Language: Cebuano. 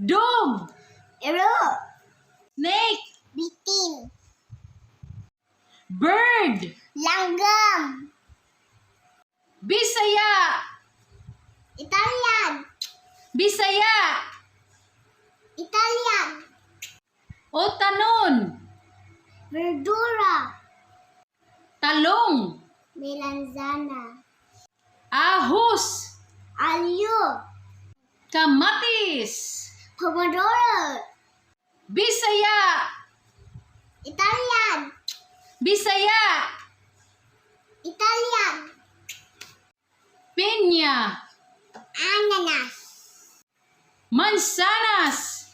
Dog. Iro. Snake. Bitin. Bird. Langgam. Bisaya. Italian. Bisaya. Italian. Utanon. Verdura. Talong. Melanzana. Ahos. Alyo. Kamatis. Pomodoro. Bisaya. Italian. Bisaya. Italian. Pinya. Ananas. Mansanas.